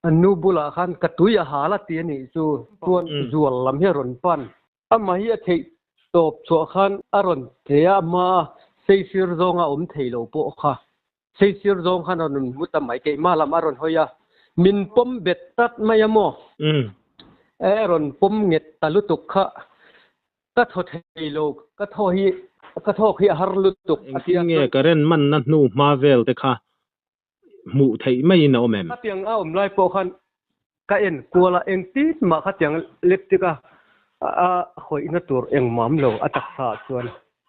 An nu bulah khan ka tui a hal a ti a nih chu. Chuan zual lam hi a rawn pan. Amah hi a theih tawp chhuah khan a rawn che a, a hma a seisir zawnga awm thei lo pawh kha seisir zawng khan a rawn hmu ta mai. Keimah lam a rawn hawi a, min pawm bet tlat mai a maw? E a rawn pawm nget ta lutuk kha. Ka thaw thei lo, ka thaw hi ka thawk hi a har lutuk a ti a. Engtin nge current manna hnu hma vel te kha hmuh theih maiin a awm em? Khatiang a awm lai pawh khan ka en kual a, engtin mah khatiang electric a a hawihna tur engmah awm lo a taksa ah chuan.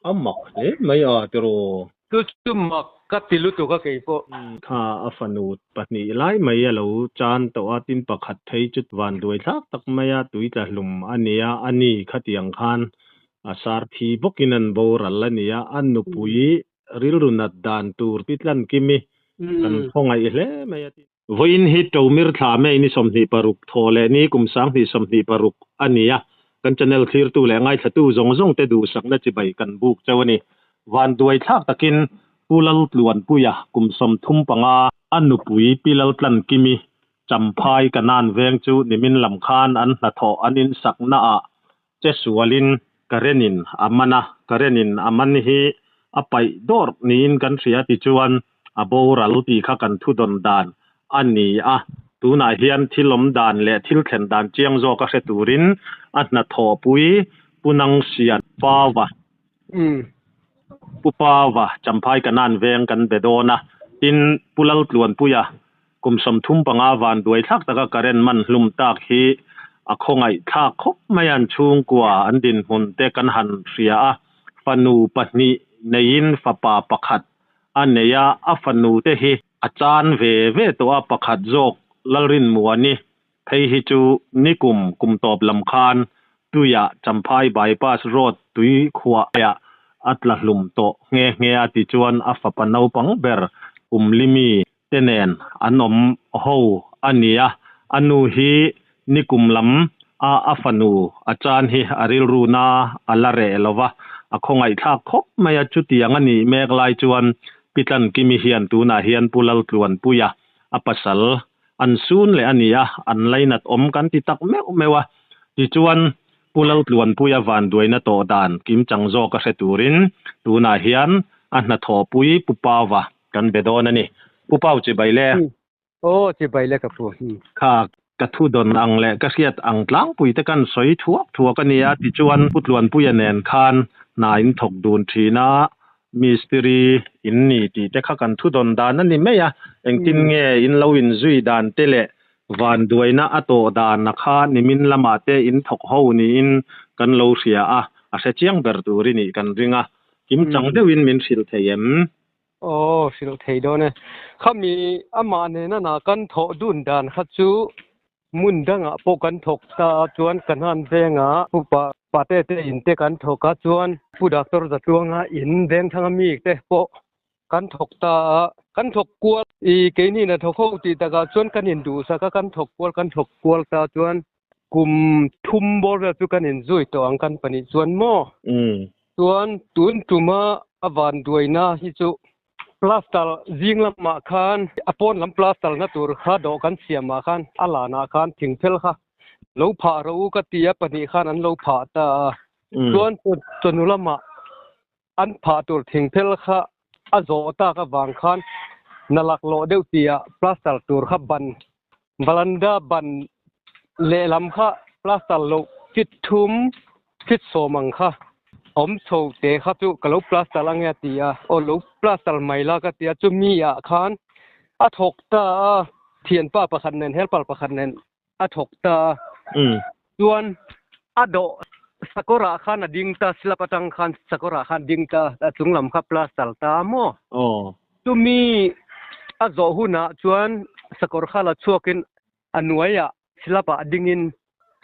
A mak hle mai a tiraw? Chu chu mak ka ti lutuk a kei pawh. Kha a fanu pahnih lai mai a lo chan tawh a, tin pakhat phei chu van duai thlak tak mai a, tui tla hlum a nia, a ni khatiang khan a sar thi bawkin an boral a nia, a nupui rilru nat dan tur ti tlan kim i kan khawngaih hle mai a ti. Vawiin hi Tomir thla May ni 26 thaw leh ni kum 2026 a ni a, kan channel thlirtu leh ngaithlatu zawng zawng te duhsakna chibai kan buk cheu a ni. Vanduai thlak takin Pu Laltluanpuia kum 35 a nupui Pi Laltlankimi Champhai Kanan veng chu nimin lam khan an hnathawh an insakna ah Che sualin Karen-in a man a, Karen-in a man hi a paih dawrh niin kan hria tichuan a boral tih kha kan thudawn dan a ni a, tunah hian thil awm dan leh thil thlen dan chiang zawk a hre turin a hnathawhpui Pu Nangsian Paua, Pu Paua Champhai Kanan veng kan be dawn a, tin Pu Laltluanpuia Kum 35 vanduai thlak taka current man hlum tak hi a khawngaih thlak khawp mai a, an chhungkua an dinhmun te kan han hria a, fanu pahnih neiin fapa pakhat a nei a, a fanu te hi a chan ve ve tawh a, pakhat zawk Lalrinmuani phei hi chu nikum kum tawp lam khan tuiah Champhai Bypass Road tui khuah ah a tla hlum tawh nghe nghe a, tichuan a fapa naupang ber kum limi te nen an awm ho a ni a, a nu hi nikum lam a a fanu a chan hi a rilru na a la reh lo va, a khawngaihthlak khawp mai a, chutiang a nih mek lai chuan Pi Tlankimi hian tunah hian Pu Laltluanpuia a pasal an sun leh a ni a, an lainat awm kan ti tak meuh meuh a, tichuan Pu Laltluanpuia vanduaina tawh dan kimchang zawk a hre turin tunah hian a hnathawhpui Pu Paua Kan be dawn a ni. Pu Pau chibai le. Aw chibai le ka pu. Kha ka thu dawn ang leh ka hriat ang tlangpui te kan sawi thuak thuak a nia tichuan Pu Tluanpuia nen khan hna in thawk dun thin a, mistiri in ni tih te kha kan thu dawn dan a ni mai a, engtin nge in lo inzui dan te leh vanduaina a tawh dan a kha nimin lamah te in thawk ho niin kan lo hria a, a hre chiang ber tur i nih kan ring a, kimchang deuhin min hrilh thei em? Aw, hrilh thei dawn e. Khami amah nena na kan thawh dun dan kha chu hmun dangah pawh kan thawk ta a, chuan Kanan vengah Pu Pa Pate te in te kan thawk a, chuan Pu Doctor Zatluanga in Vengthanga mi te pawh kan thawk ta a, kan thawk kual i keini na thawk ho tih takah chuan kan induhsak a, kan thawk kual kan thawk kual ta chuan kum thum bawr vel chu kan inzui tawh ang kan pahnih chuan maw? Chuan tun tuma a vanduaina hi chu plaster zing lamah khan a pawn lam plaster na tur kha dawh kan siamah khan a lanah khan thingphel kha lo phah rawh u ka ti a, pahnih khan an lo phah ta a. Chuan chawhnu lamah an phah tur thingphel kha a zawh tak avang khan na laklawh deuh tia plaster tur kha ban Valanda ban lehlam kha plaster loh fit thum fit sawm ang kha awm chho te kha chu ka lo plaster ange a ti a, aw lo plaster mai la ka ti a, chumi ah khan a thawk ta a, thianpa pakhat nen helper pakhat nen a thawk ta a, chuan a dawh sakawr ah khan a ding ta, slab atang khan sakawr ah khan ding ta, a chung lam kha plaster ta a maw? Chumi a zawh hunah chuan sakawr kha la chhuakin a hnuaiah slab ah dingin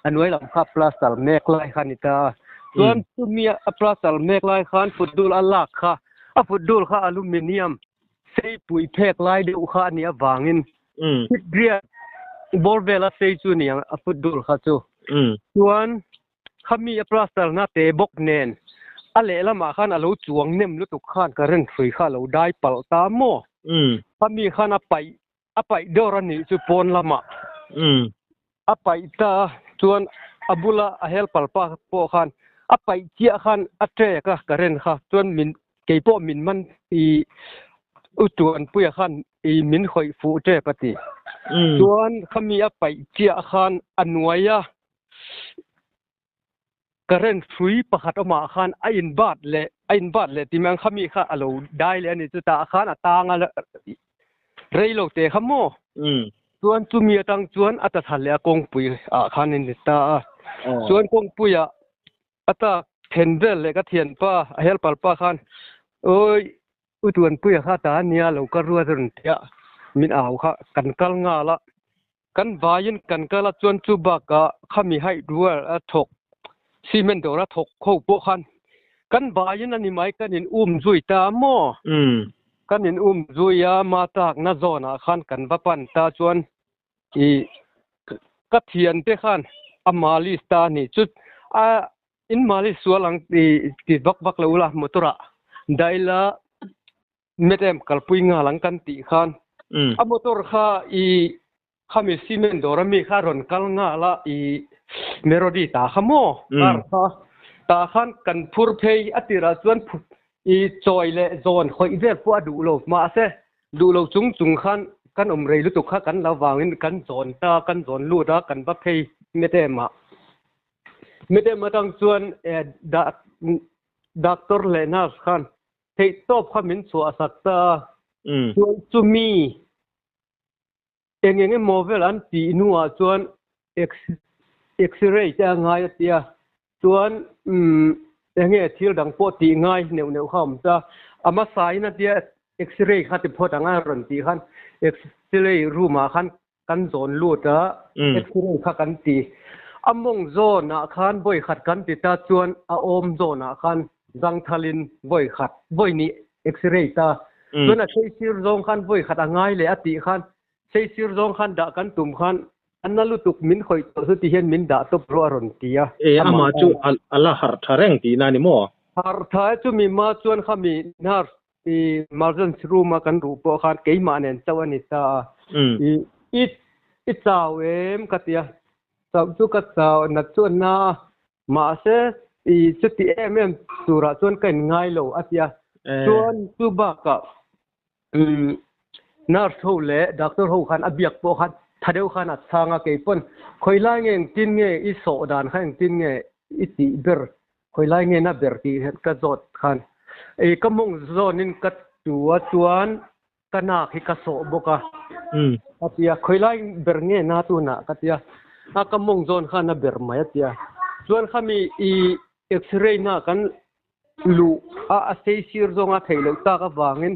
a hnuai lam kha plaster mek lai kha a ni ta a. Chuan chumi a plaster mek lai khan footdul a lak kha, a footdul kha aluminium seipui phek lai deuh kha a nih avangin thikriat bawr vela sei chu a ni ang a footdul kha chu. Chuan Khami a plaster na te bawk nen a lehlamah khan a lo chuang nem lutuk khan current hrui kha a lo dai palh ta maw? Khami khan a paih a paih dawr a nih chu pawn lamah. A paih ta a, chuan a bula a helper pa pawh khan a paih chiah khan a trek a current kha, chuan min kei pawh min man i u Tuanpuia khan i min khawih fuh trep a ti. Chuan khami a paih chiah khan a nuai a, Current hrui pakhat awmah khan a in bat leh a in bat leh tih mai ang khami kha a lo dai leh a ni chutah khan a tang a rei lo te kha maw chuan chumi atang chuan a ta thla leh a kawngpui ah khan a ni ta a chuan kawngpui ah a tak then vel leh ka thianpa a helper pa khan awi U Tuanpuia kha ta ania lo ka ruat a rawn ti a min au kha kan kal nghal a. Kan vaiin kan kal a chuan chu bakah khami haih rual a thawk cement dawr a thawk ho pawh khan kan vaiin a ni mai kan in um zui ta a maw? Kan in um zui a ma takna zawn ah khan kan va pan ta chuan i ka thian te khan a malis ta a ni chu a in malis sual ang ti ti vak vak lo ula motor ah daila Met em kalpui nghal ang kan tih khan a motor kha i khami cement dawr ami kha rawn kal nghal a i Merodi ta kha maw car kha tah khan kan phur phei a tirah chuan i chawi leh zawn khawih vel pawh a duh lo mahse duh lo chung chung khan kan awm rei lutuk kha kan lo vangin kan zawn ta kan zawn lut a kan va phei met em ah met em atang chuan doctor leh nurse khan Theihtawp kha min chhuah sak ta a, chuan chumi eng eng emaw vel an tih hnuah chuan X-ray te a ngai a tia, chuan eng nge thil dang pawh tih ngai neuh neuh kha a awm ta. A hmasain a tia X-ray kha ti phawt ang a rawn tih khan X-ray room ah khan kan zawn lut a, X-ray kha kan ti. A mawng zawnah khan vawi khat kan ti ta chuan a awm zawnah khan zangthalin vawi khat, vawi nih X-ray ta. Chuan a seisir zawng khan vawi khat a ngai leh a tih khan seisir zawng khan dah kan tum khan a na lutuk min khawih tawh chu ti hian min dah tawp rawh a rawn ti a. E, amah chu a la harh tha reng tihna a ni maw? Harh tha e chumi hma chuan khami nurse I emergency room a kan ruh pawh khan keimah nen chauh a ni ta a. I i i chau em ka ti a. Chauh chu ka chau nat chu a na a. Mahse i chuti em em turah chuan ka in ngai lo a ti a. Chuan chu bakah nurse ho leh doctor ho khan a biak pawh khan tha deuh khan a chhang a. Kei pawn khawi lai nge engtin nge i sawh dan kha engtin nge i tih ber Khawi lai nge na ber tih hian ka zawt khan ei ka mawng zawnin ka tu a chuan ka nak hi ka sawh bawk a a ti a, khawi lai ber nge na tunah ka ti a, a ka mawng zawn khan a ber mai a ti a, chuan khami i x-ray na kan luh a a sei sir zawnga theih loh tak avangin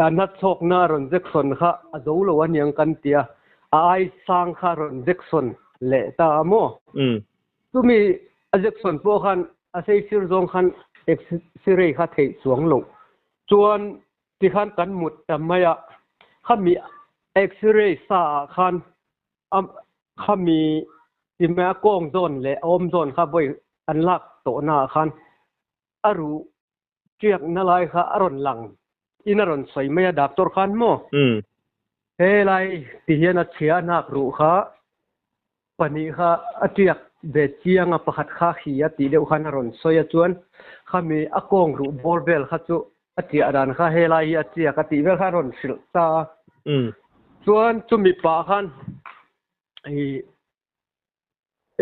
a na chhawkna a rawn jection kha a zo lo aniang kan ti a, a ai sang kha a rawn jection leh ta a maw? Chumi a Jackson pawh khan a seisir zawng khan X-ray kha theih chuang loh chuan tikhan kan mut ta mai a, khami X-ray sa ah khan a khami timai a kawng zawn leh a awm zawn kha vawi an lak tawhna ah khan a ruh Ṭiakna lai kha a rawn lang in a rawn sawi mai a doctor khan maw? He lai ti hian a chhia a hnak ruh kha pahnih kha a ṭiak ve chiang a pakhat kha khi a tih deuh khan a rawn sawi a chuan khami a kawng ruh bawr vel kha chu a ṭiah dan kha he lai hi a ṭiak a tih vel kha a rawn hrilh ta a. Chuan chumi pah khan ih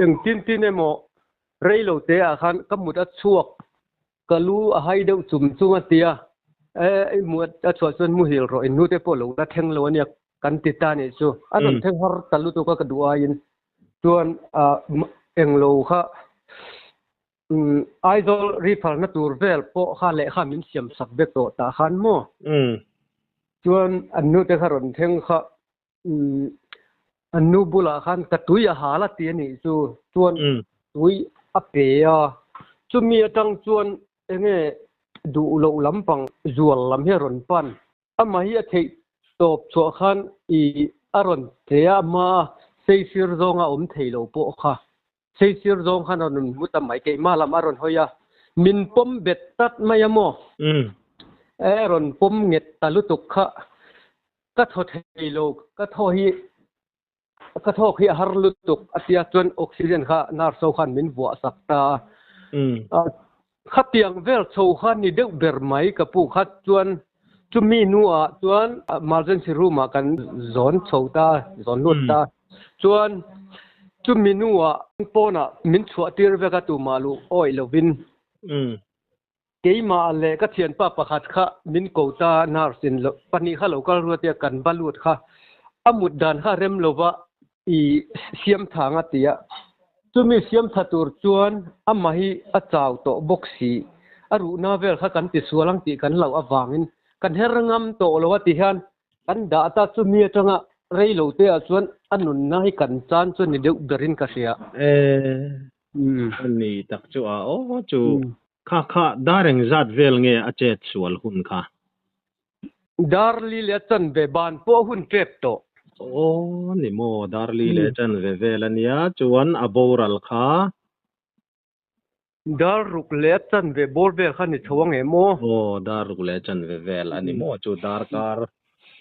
Engtin tin emaw rei lo te ah khan ka mut a chhuak, ka lu a hai deuh chum chung a ti a, e i mut a chhuah chuan muhil rawh in hnute pawh lo la thleng lo ania kan ti ta nih chu. A rawn thleng har ta lutuk a ka duh aiin chuan ah englo kha Aizawl refer na tur vel pawh kha lehkha min siam sak vek tawh tah khan maw? Chuan an hnute kha rawn thleng kha An nu bulah khan ka tui a hal a ti a nih chu chuan tui a pe a, chumi atang chuan enge duh loh lampang zual lam hi a rawn pan. Amah hi a theih tawp chhuah khan i a rawn che a, ama seisir zawnga awm thei lo pawh kha seisir zawng khan a rawn hmu ta mai, keimah lam a rawn hawi a, min pawm bet tlat mai a maw? E a rawn pawm nget ta lutuk kha. Ka thaw thei lo, ka thaw hi Ka thawk hi a har lutuk a tia chuan oxygen kha nurse ho khan min vuah sak ta a. Khatiang vel chho kha ni deuh ber mai ka pu kha chuan chumi hnuah chuan emergency room ah kan zawn chho ta, zawn lut ta. Chuan chumi hnuah pawnah min chhuah tir vek a tumah luh awih lovin. Keimah leh ka thianpa pakhat kha min ko ta nurse in pahnih kha lo kal ruat tia kan va lut kha a mut dan kha rem lova i siam tha nga tia chumi siam tha tur chuan amah hi a chau tawh bawk si a ruhna vel kha kan ti sual ang tih kan hlauh avangin kan her ngam tawh lo a ti hian kan dah ta chumi atanga rei lo te ah chuan a nunna hi kan chan chu ni deuh berin ka hria. A ni tak chu a aw chu Kha kha dar eng zat vel nge a chet sual hun kha? Dar li leh a chanve ban pawh a hun tep tawh. Aw ni maw, dar li leh a chanve vel a nia, chuan a boral kha? Dar ruk leh a chanve bawr vel kha ni chho ang em aw? Aw, dar ruk leh a chanve vel a ni maw, chu darkar.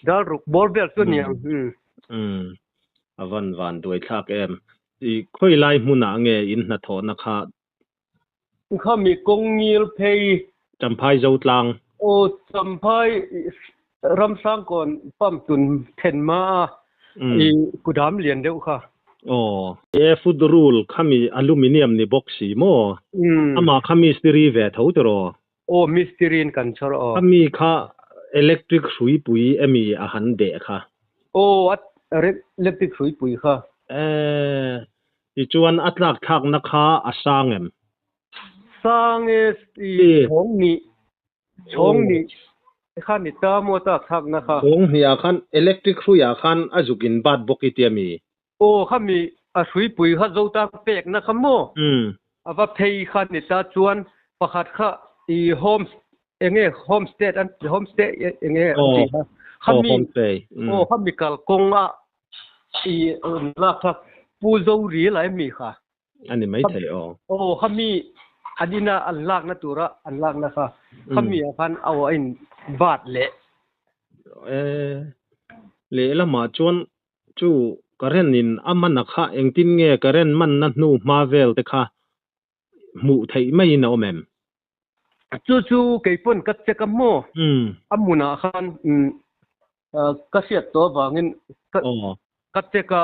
Dar ruk bawr vel chu a ni ang. Umm, a van van duai thlak em. I khawi lai hmunah nge in hnathawhna kha Khami kawng ngil phei. Champhai Zotlang. Aw Champhai Ramsangkawn pump tun then hma a i kudam lian deuh kha. Aw. E food rule khami aluminium ni bawk si maw? Amah kha mistiri ve tho tiraw? Aw mistiri in kan chhawr aw. Khami kha electric hruipui emi a han deh kha? Aw a electric hruipui kha. E Tichuan a tlak thlakna kha a sang em? Sang e, i chhawng nih, chhawng nih kha ni ta maw tlak thlakna kha? Chhawng hnih ah khan electric hrui ah khan a zuk in bat bawk i tia mi? Aw khami a hruipui kha Zotang pekna kha maw? A va phei kha ni ta chuan pakhat kha i home enge home state an home stay enge an tih kha khami aw khami kalkawng a I lak kha Pu Zori lai mi kha. A ni mai thei aw. Aw khami an ina an lakna tura an lakna kha khami ah khan aw a in bat leh. E lehlamah chuan chu current in a man a kha engtin nge current manna hnu hma vel te kha hmuh theih maiin a awm em? Chu chu kei pawn ka check a maw? A hmunah khan ka hriat tawh avangin ka check a,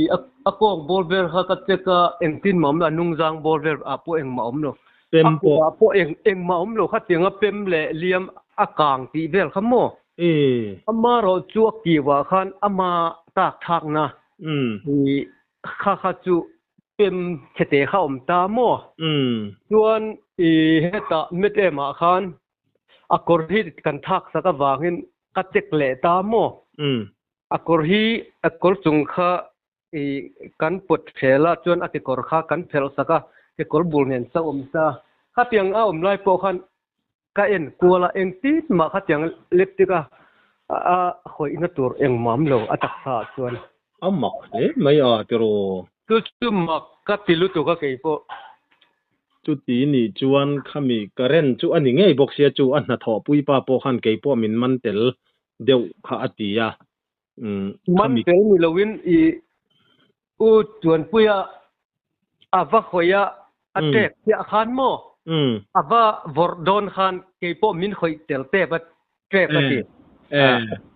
i a kawng bawr vel kha ka check a, engtin mah awm lo, a nungzang bawr vel ah pawh engmah awm lo. Pem pawh. A kutah pawh engmah awm lo, khatianga pem leh liam a kang tih vel kha maw? Amaherawh chu a kiuah khan ama tak thlakna i kha kha chu Pem chhete kha awm ta maw? Chuan i hetah met em ah khan a kawr hi kan thak sak avangin ka check leh ta maw? A kawr hi a kawr chung kha i kan pawt hrel a chuan a kekawr kha kan phelh sak a, kekawr bul nen chauh awm ta. Khatiang a awm lai pawh khan ka en kual a, engtin mah khatiang electric a a hawihna tur engmah awm lo a taksa ah chuan. A mak hle mai a tiraw. Chu chu mak ka ti lutuk a kei pawh. Chuti nih chuan khami current chu a ni ngei bawk sia chu a hnathawh puipa pawh khan kei pawh min man tel deuh kha a ti a. Man tel ni loin i U Tuanpuia a va hawi a, a ṭek chiah khan maw? A va vawrh dawn khan kei pawh min hawi tel tep a ṭek a ti.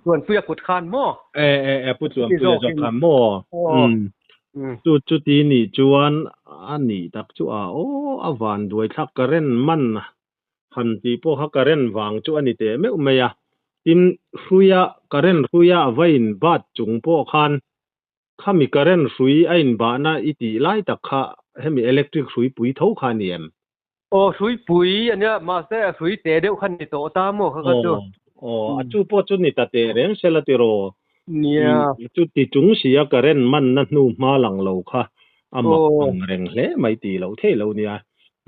Tuanpuia kut khan maw? E, Pu Tuanpuia zawk khan maw? Chu chuti nih chuan a nih tak chu a aw a van duai thlak current man han tih pawh kha current vang chu a ni teh meuh mai a. Tin, hruia current hruia a va in bat chung pawh khan Khami current hrui a inbahna i tih lai tak kha hemi electric hrui pui tho kha a ni em? Aw hrui pui a nia, mahse a hrui teh deuh kha ni tawh ta maw kha kha chu. Aw, a chu pawh chu ni ta teh reng sela tiraw? Nia. Chu ti chung si a current manna hnu hma lang lo kha a mak ang reng hle mai tih loh thei lo nia.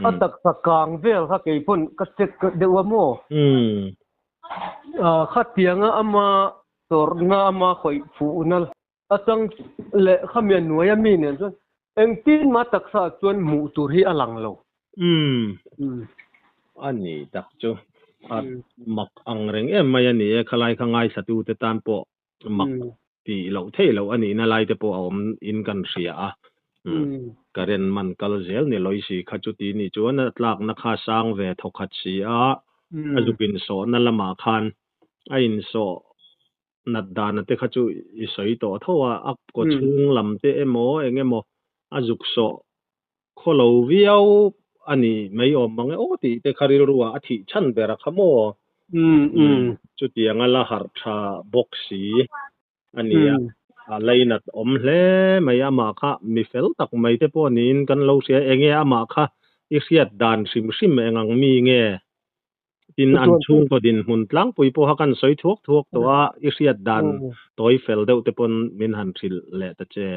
A taksa kang vel kha kei pawn ka check deuh a maw? Khatianga ama Tawrhna ama khawih fuhna atang leh khami a nuai a mi nen chuan engtin mah taksa ah chuan hmuh tur hi a lang lo. Umm. A ni tak chu a mak ang reng em mai a ni e, khalai kha ngaithlatute tan pawh mak. Tih loh theih loh a nihna lai te pawh a awm in kan hria a. Umm. Current man kal zel ni lawi si kha chuti nih chuan a tlakna kha sang ve thawkhat si a, a zuk insawhna lamah khan a insawh nat dana te kha chu i sawi tawh tho a, a kaw chhung lam te emaw eng emaw a zuk sawh khaw lo viau a ni mai awm mang e aw tih te kha rilru ah a thih chhan ber a kha maw? Chutiang a la harh tha bawk si a ni a, a lainat awm hle mai amah kha mi fel tak mai te pawh niin kan lo hria enge amah kha i hriat dan hrim hrim eng ang mi nge? Tin an chhungkaw dinhmun tlangpui pawha kan sawi thuak thuak tawh a, i hriat dan tawi fel deuh te pawn min han hrilh leh ta che.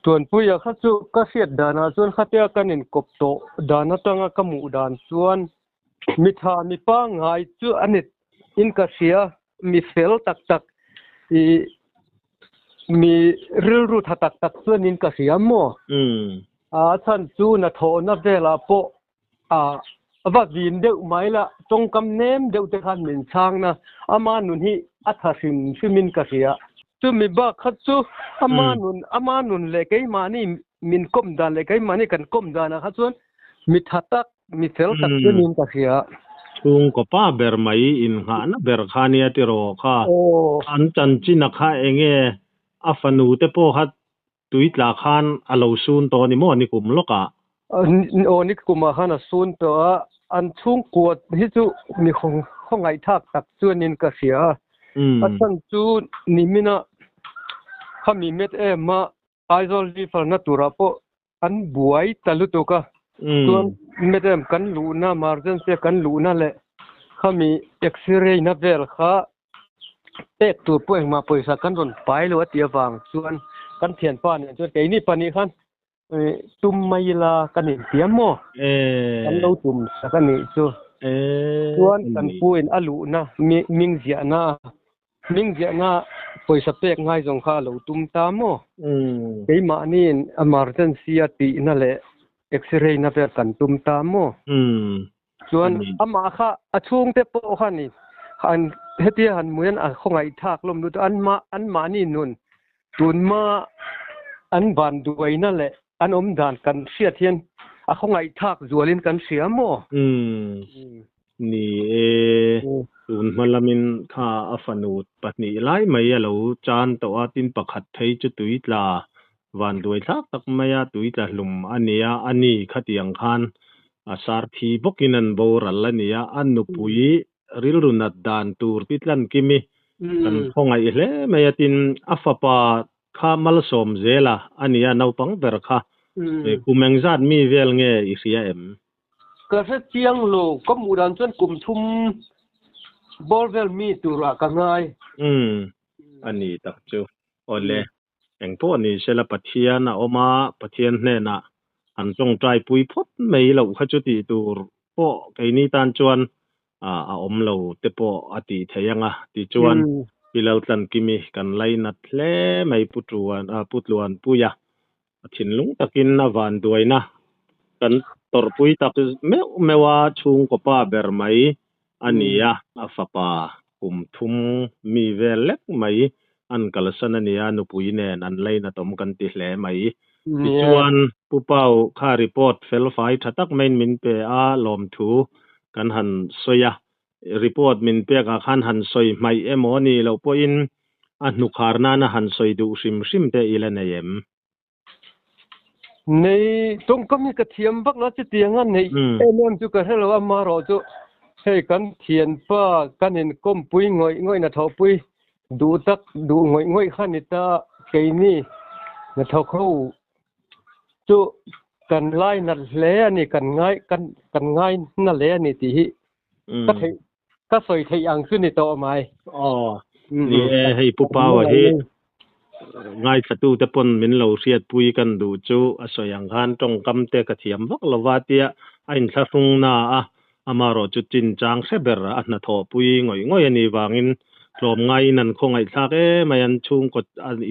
Tuanpuia kha chu ka hriat danah chuan khatia kan inkawp tawh dan atanga ka hmuh dan chuan mi tha mi pangngai chu a ni in ka hria, mi fel tak tak ih mi rilru tha tak tak chuan in ka hria maw? A chhan chu hnathawhna velah pawh A va vin deuh mai la, tawngkam nem deuh te khan min chhang na, ama nun hi a tha hrim hrim in ka hria. Chumi bak kha chu ama nun, ama nun leh keimahni min kawm dan leh keimahni kan kawm danah kha chuan mi tha tak, mi fel tak chu niin ka hria. Chhungkaw pa ber mai innghahna ber kha nia tiraw kha, an chanchin a kha enge a fanu te pawh kha Tui tla khan a lo sun tawh a ni maw nikum lawkah? Aw nikumah khan a sun tawh a, an chhungkua hi chu mi khawngaihthlak tak chuanin ka hria a. A chhan chu nimina khami met em a, Aizawl River-na turah pawh an buai ta lutuk a. Chuan met em kan luhna, emergency-a kan luhna leh khami X-ray-na vel kha Pek tur pawh engmah pawisa kan rawn pai lo a tih avang chuan kan thianpa nen chuan keini pahnih khan tum mai ila kan intiam maw? Kan lo tum sak a nih chu. Chuan kan pu in a luhna ming ziahna ming ziahna pawisa pek ngai zawng kha a lo tum ta maw? Keimahniin emergency a tihna leh x-ray na vel kan tum ta maw? Chuan amah kha a chhungte pawh kha ni han hetia han hmuh hian a khawngaih thlak lawm lut a, anmah anmahni nun tunhma an van duaina leh an awm dan kan hriat hian a khawngaih thlak zualin kan hria maw? Umm ni e, tunhma lamin kha a fanu pahnih lai mai a lo chan tawh a, tin pakhat phei chu tui tla van duai thlak tak mai a, tui tla hlum a nia, a ni khatiang khan A sar thi bawkin an boral a nia, a nupui rilru nat dan tur ti tlan kim i kan khawngaih hle mai a, tin a fapa kha malsawm zel a a nia naupang ber kha kum engzat mi vel nge i hria em? Ka hre chiang lo, ka hmuh dan chuan kum thum bawr vel mi turah ka ngai. Umm a ni tak chu. Awle. Eng pawh ni sela Pathian a awm a, Pathian hnenah an tawngtai pui phawt mai loh kha chu tih tur pawh keini tan chuan a awm lo te pawh a tih theih ang a. Tichuan, Pi Laltlankimi kan lainat hle mai Pu Tuan, Pu Tluanpuia a thinlung takin a vanduaina kan tawrhpui tak meuh meuh a, chhungkaw pa ber mai a ni a, a fapa kum thum mi vel lek mai an kalsan a nia, nupui nen an lainat awm kan ti hle mai. Tichuan, Pu Pau kha report felfai tha tak maiin min pe a, lawmthu kan han sawi a, report min pekah khan han sawi hmaih emaw a nih loh pawhin a hnukhar nana han sawi duh hrim hrim te i la nei em? Nei tawngkam hi ka thiam vak lo a, chutiang a neih em em chu ka hre lo a, amaherawh chu hei kan thianpa kan inkawmpui ngawih ngawih hnathawhpui duh tak duh ngawih ngawih kha ni ta keini hnathawk ho chu kan lai nat hle a ni kan ngai kan kan ngai na hle a ni tih hi ka theih ka sawi theih ang chu ni tawh mai. Aw, ni e, hei Pu Paua hi ngaithlatute pawn min lo hriatpui kan duh chu a sawi ang khan tawngkam te ka thiam vak lo va tia a inthlahrung na a, amaherawh chu chinchang hre ber a hnathawhpui ngawih ngawih a nih vangin tlawmngaiin an khawngaihthlak em mai an chhungkaw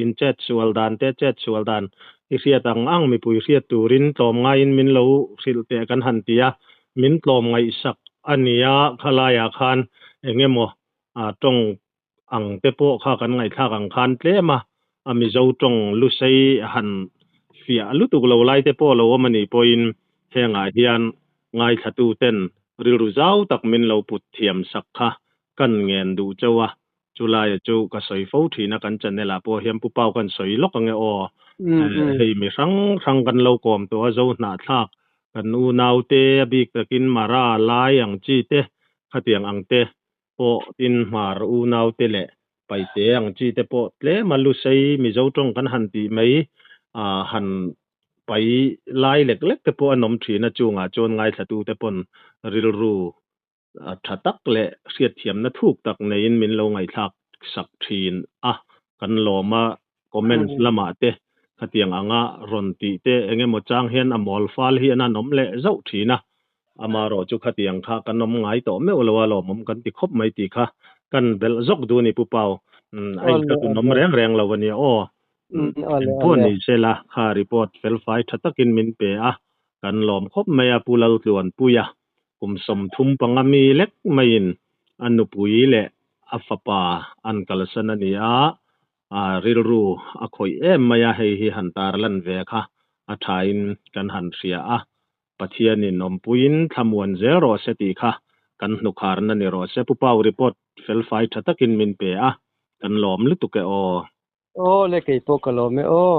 in chet sual dan te chet sual dan i hriat ang ang mipui hriat turin tlawmngaiin min lo hrilh teh kan han ti a, Min tlawm ngaihsak a nia, khalaiah khan eng emaw tawng ang te pawh kha kan ngaihthlak ang khan tlem a, a Mizo tawng lusei han fiah lutuk lo lai te pawh lo awm a nih pawhin hengah hian ngaithlatu ten rilru zau tak min lo put thiam sak kha kan ngen duh chauh a, chulaia chu ka sawi fo thin a kan channel ah pawh hian Pu Pau kan sawi lawk ange aw, hei mi hrang hrang kan lo kawm tawh a zo hnahthlak kan unaute a bik takin Mara lai ang chi te khatiang ang te pawh tin hmar unaute leh paite ang chi te pawh tlem a lusei Mizo tawng kan han tih mai han pai lai lek lek te pawh an awm thin a chungah chuan ngaithlatu te pawn rilru tha tak leh hriatthiamna thuk tak neiin min lo ngaihthlak sak thin a, kan lawm a comments lamah te khatiang anga rawn tih te eng emaw chang hian a mawl fal hi an han awm leh zauh thin a, amarawh chu khatiang kha kan awm ngai tawh meuh lo a lawmawm kan ti khawp mai tih kha kan belh zawk duh a ni Pu Pau, a inhlatun awm reng reng lo a nia aw. Engpawh ni sela kha report felfai tha takin min pe a, kan lawm khawp mai a Pu Laltluanpuia. Kum 35 mi lek maiin a nupui leh a fapa an kalsan a ni a, a rilru a khawih em mai a, hei hi han tarlan ve kha a thain kan han hria a, Pathianin awmpuiin thlamuan zel rawh se tih kha kan hnukharna ni rawh se. Pu Pau report felfai tha takin min pe a, kan lawm lutuk e aw. Aw le kei pawh ka lawm e aw.